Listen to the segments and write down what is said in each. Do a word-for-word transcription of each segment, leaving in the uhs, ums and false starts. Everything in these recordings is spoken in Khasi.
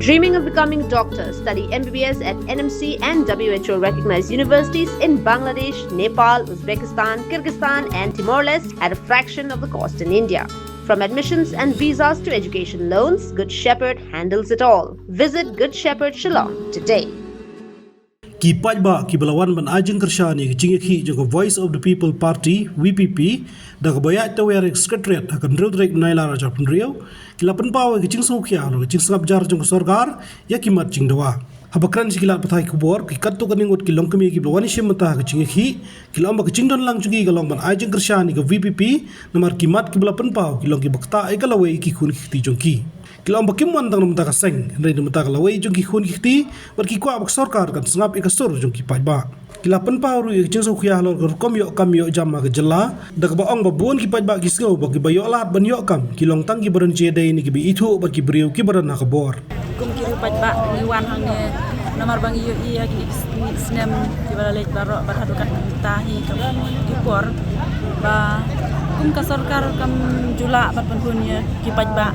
Dreaming of becoming a doctor? Study M B B S at N M C and W H O recognized universities in Bangladesh, Nepal, Uzbekistan, Kyrgyzstan, and Timor Leste at a fraction of the cost in India. From admissions and visas to education loans, Good Shepherd handles it all. Visit Good Shepherd Shillong today. Ki paidbah kiba la wan ban ai jingkyrshan ïa ka jingïakhih jong ka Voice of the People Party, V P P, da kaba ïaid tawiar ïa ka Secretariat ha ka hynriew tarik Nailar arhajar hynriew, ki la pynpaw ïa ka jingsngewkhia halor ka jingsngap jar jong ka sorkar ïa ki mat jingdawa. Haba kren sha ki lad pathai khubor, ki katto katne ngut ki longkmie kiba la wan ïashim bynta ha ka jingïakhih, ki la ong ba ka jingdon lang jong ki ka long ban ai jingkyrshan ïa ka V P P, namar ki mat kiba la pynpaw ki long kiba ktah ïa ka lawei ki khun ki kti jong ki. Ki la ong ba kim wan tang na bynta ka seng, hynrei na bynta ka lawei jong ki khun ki kti, bad ki kwah ba ka sorkar kan sngap ïa ka sur jong ki paidbah. Ki la pynpaw ruh ïa ka jingsngewkhia halor ka rukom ïoh kam ïoh jam ha ka jylla, da kaba ong ba bun ki paidbah ki sngew ba kiba ïoh lad ban ïoh kam ki long tang kiba don jingïadei ne kiba ithuh bad ki briew kiba don ha ka bor. Kum ki riew paidbah ngi wan hangne namar ba ngi ïohi ha kine ki snem kiba la leit baroh bad haduh katta hi ka, ki por ba kum ka sorkar kam ju lah ban pynhun ïa ki paidbah.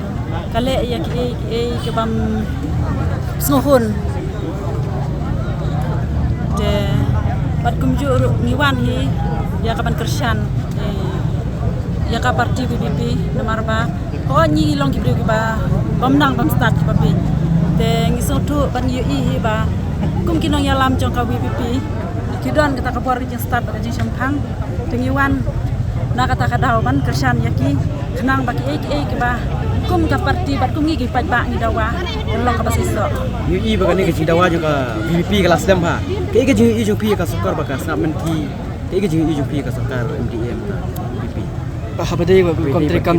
Ka leh ïa kiei kiei ki bym sngewhun. Te bad kumjuh ruh ngi wan hi ïa ka ban kyrshan, eh, ïa ka party V P P namar ba hooid ngi long ki briew kiba bym nang bym stad kiba bieit. Te ngi sngewthuh bad ngi ïohi hi ba kum ki nongïalam jong ka V P P ki don kata ka bor ka jingstad bad ka jingshemphang. Te ngi wan na kata ka daw ban kyrshan ïa ki khnang ba kiei kiei kiba kum ka party bad kum ngi ki paidbah ngi dawa kan long kaba shisha. Ngi ïohi ba kane ka jingdawa jong ka V P P ka la slem bha. Kaei ka jingïohi jong phi ïa ka sorkar ba ka sngap mynta? Kaei ka jingïohi jong phi ïa ka sorkar M D A mynta, V P P? Ba haba dei ba kum treikam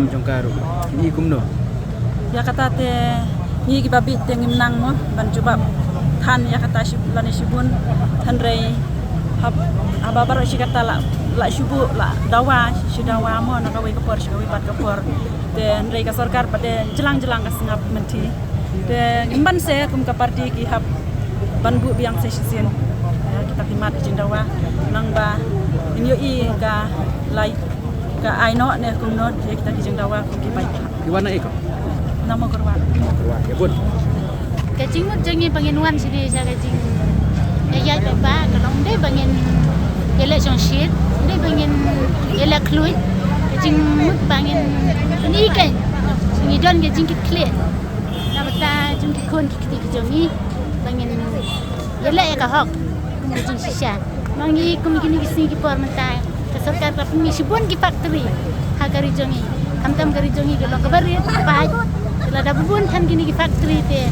jong ka ruh. Ïohi kumno? Ïa kata te ngi kiba bieit te ngim nang mo ban jubab than ïa kata shi, lane shibun. Hynrei hab-, haba baroh shi katta la, la shu buh, la dawa, shu dawa mo na kawei ka por sha kawei pat ka por. Te hynrei ka sorkar pat te jlang jlang ka sngap mynta. Te ngim ban se kum ka party ki hap ban buh biang se shisien ïa kita ki mat ki jingdawa. Nang ba ngin ïohi ka lai ka ai noh ne kumno ïa kita ki jingdawa kum ki paidbah. Ki wan na ei ko? Na Mawkyrwat. Mawkyrwat. Ïa bun. Ka jingmut jong ngi ba ngin wan shane sha ka jingïaid paidbah ka long ym dei ba ngin ïaleh shongshit, ym dei ba ngin ïaleh khluit. Ka jingmut ba ngin pyni kein ngi don ka jingkitkhlieh na bynta jong ki khun ki kti ki jong ngi ba ngin ïaleh ïa ka hok kum ka jingshisha. Ma ngi kum kine ki sngi ki por mynta ka sorkar ka pynmih shibun ki factory ha ka ri jong ngi. Khamtam ka ri jong ngi ka long kaba rit, ka paid. Te lada ba bun than kine ki factory te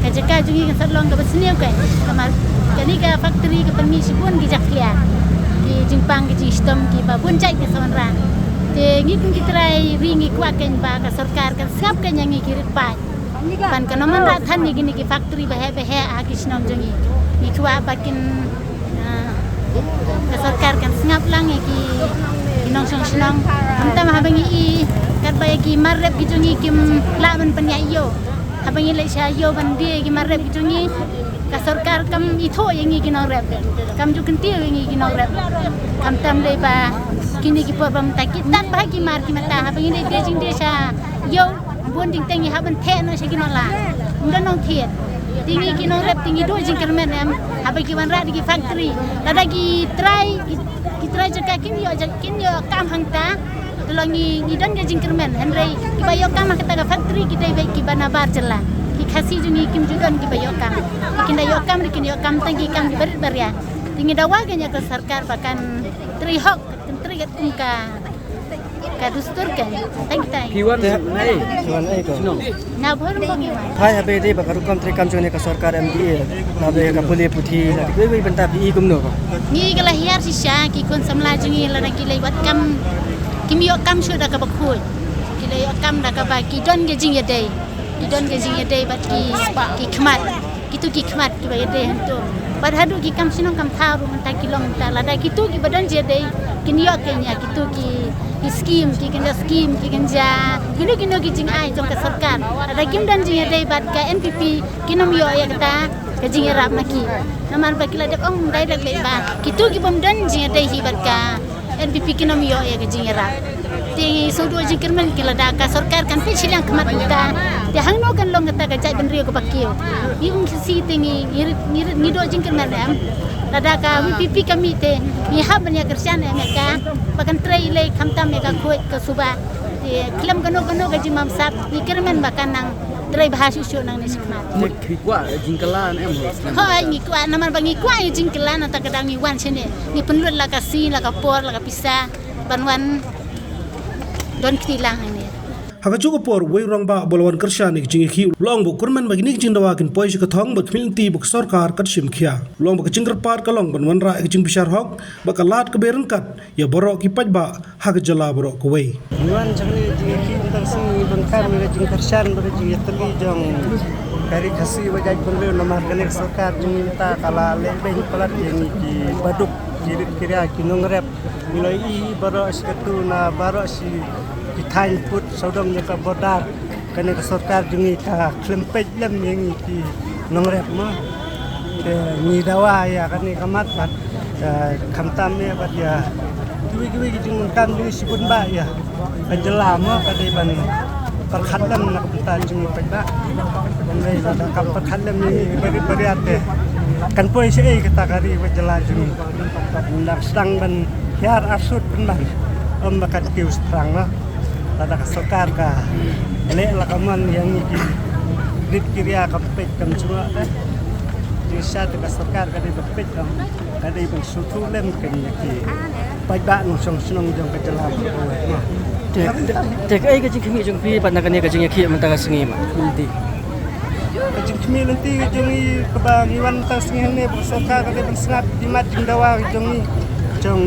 ka jaka jong ngi kan sa long kaba sniew kein. Namar kane ka factory ka pynmih shibun ki jakhlia, ki jingpang, ki jingshitom kiba bun jait ki sa wanrah. Te ngi kum ki trai ri ngi kwah kein ba ka sorkar kan sngap kein ïa ngi ki rit paid. Ban kan ym wanrah than ïa kine ki factory baheh baheh ha ki shnong jong ngi. Ngi kwah ba kin, ah, ka sorkar kan sngap lang ïa ki, ki nongshong shnong. Khamtam haba ngi i katba ïa ki mar rep ki jong ngi kim lah ban pynïaid ïew. Haba ngi leit sha ïew ban die ïa ki mar rep ki jong ngi, ka sorkar kam ithuh ïa ngi ki nongrep, kam ju kyntiew ïa ngi ki nongrep. Khamtam dei ba kine ki por ba mynta ki tad bha ki mar ki mata, haba ngi leit die jingdie sha ïew, bun jingteng ngi hap ban theh noh sha ki nongla. Ym don nongthied. Te ngi ki nongrep te ngi duh jingkyrmen em, haba ki wanrah da ki factory. Lada ki trai, ki, ki trai jaka kin ïoh ja-, kin ïoh kam hangta. Te long ngi, ngi don ka jingkyrmen. Hynrei kiba ïoh kam ha kata ka factory ki dei beit kiba na bar jylla. Ki Khasi jong ngi kim ju don kiba ïoh kam. Kin da ïoh kam ruh kin ïoh kam tang ki kam kiba rit baria. Te ngi dawa kein ïa ka sorkar ba kan trei hok, kan trei katkum ka, ka dustur kein. Tang kita. Phi wan na ei? Phi wan na ei ko? Shnong? Na Bhoirymbong ngi wan. Phai haba dei ba ka rukom treikam jong kane ka sorkar M D A, na ba ka pule puthi, na kiwei kiwei bynta phi i kumno ko? Ngi ka la hiar shisha, ki khun samla jong ngi lada ki leit wad kam kim ïoh kam shuh da kaba khuid. Ki la ïoh kam da kaba ki don ka jingïadei. Ki don ka jingïadei bad ki, ki khmat. Kito ki khmat kiba ïadei hangto. Bad haduh ki kam shnong kam thaw ruh mynta ki long mynta, lada kito kiba don jingïadei kin ïoh kein ïa kito ki, ki skim, ki kynja skim, ki kynja kino kino ki jingai jong ka sorkar. Lada kim don jingïadei bad ka N P P kin ym ïoh ïa kata ka jingïarap na ki. Namar ba ki la dep ong direct beit ba kito ki bym don jingïadei hi bad ka N P P kin ym ïoh ïa ka jingïarap. Te ngi sngewduh jingkyrmen kein lada ka sorkar kan peit shiliang khmat mynta. Te hangno ka Long kata ka jaitbynriew kaba kiew. Ngi Umkhasi te ngi ngi rit ngi rit ngi doh jingkyrmen em. Lada ka VPP ka mih te ngi hap ban ïa kyrshan em ïa ka. Ba kan trei lei khamtam ïa ka khuid ka suba. Te khlem kano kano ka jingmamsap ngi kyrmen ba kan nang trei bha shuh shuh nangne shakhmat. Ngi kwah jingkylla em ho. Hooid ngi kwah namar ba ngi kwah ïa jingkylla nangta ka daw ngi wan shane. Ngi pynlut la ka sngi la ka por la ka pisa ban wan don kti lang hangne. Ha kajuh ka por uwei u rangbah ba la wan kyrshan ïa ka jingïakhih u la ong ba u kyrmen ba kine ki jingdawa kin poi sha ka thong bad khmih lynti bad ka sorkar kat shim khia. U la ong ba ka jingkyrpad ka long ban wanrah ïa ka jingbishar hok bad ka lad kaba ryngkat ïa baroh ki paidbah ha ka jylla baroh kawei. Ngi wan jong ngi jingïakhih mynta ka sngi ngi donkam ïa ka jingkyrshan bad ka jingïatylli jong ka Ri Khasi bad jaitbynriew namar kane ka sorkar jong ngi mynta ka la leh beiñ palat ïa ngi ki baduk ki rit ki ria ki nongrep. Ngi la ïohi baroh shi katto na baroh shi ki thaiñ pud sawdong jong ka border. Kane ka sorkar jong ngi ka khlem peit lem ïa ngi ki nongrep mo. Te ngi dawa ïa kane ka mat bad, eh, khamtam ïa bad ïa kiwei kiwei ki jingdonkam jong ngi shibun bah ïa ka jylla mo ka dei ban pyrkhat lem na ka bynta jong ngi paidbah. Ban dei ba da kam pyrkhat lem ïa ngi bariat bariat te kan poi shaei kata ka ri bad jylla jong ngi. Ngi dang sdang ban hiar arsut pynban. Ym ba kan kiew shaphrang mo. Lada ka sorkar ka leh la ka mon ïa ngi ki rit ki ria kam peit kam jngoh te. Jingshisha te ka sorkar ka dei ban peit kam ka dei ban sngewthuh lem kane ïa ki paidbah nongshong shnong jong ka jylla. Te te te kaei ka jingkhmih jong phi bad na kane ka jingïakhih mynta ka sngi ma? Lynti. Ka jingkhmih lynti ka jong ngi kaba ngi wan mynta ka sngi hangne ba ka sorkar ka dei ban sngap ki mat jingdawa ka jong ngi jong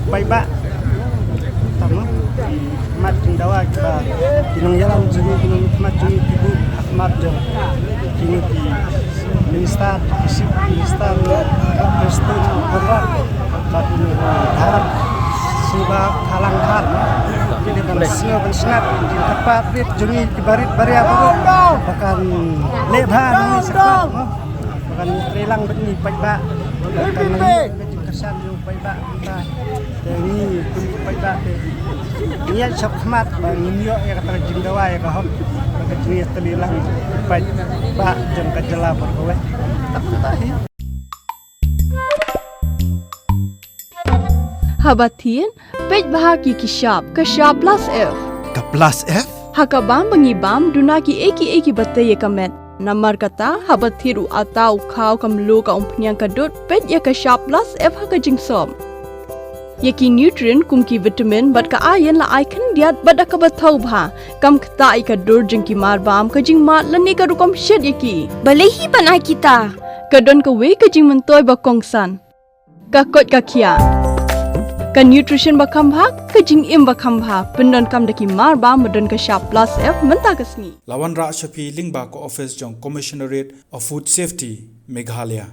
paidbah. Tama ki mat jingdawa kiba ki nongïalam jong ngi ki nongïalam jong ngi ki buh ha khmat jong kine ki minister ki chief minister Prestone Tynsong Hynrei bad u Dhar Shiva Thalang Dhar. Kine ban sngew ban sngap ki kyrpad rit jong ngi ki barit baria baroh ba kan leh bha ngi sngap ba kan trei lang bad ngi paidbah ba kan ngi ka jingkyrshan jong paidbah. Te ngi kum ki paidbah te ngi ïa shop khmat ba ngin ïoh ïa kata ka jingdawa ïa ka hok ba ka jingïatylli lang paidbah jong ka jylla baroh kawei. Haba thied peit bha ki ki shap ka shap plus F. Ka plus F? Ha ka bam ba ngi bam duna ki ei ki ei kiba tei ïa ka met. Namar kata haba thied u ata u khaw ka mluh ka umphniang ka dud peit ïa ka shap plus F ha ka jingsop. Ïa ki nutrient kum ki vitamin bad ka iron la ai khyndiat bad da kaba thaw bha. Kam ktah ïa ka dur jong ki mar bam ka jingmad lane ka rukom shet ïa ki. Balei hi ban ai kita? Ka don kawei ka jingmyntoi ba kongsan. Ka koit ka khiah. Ka nutrition ba kham bha, ka jingim ba kham bha, pyndonkam da ki mar bam ba don ka shap plus F mynta ka sngi. La wanrah sha phi lyngba ka office jong Commissionerate of Food Safety, Meghalaya.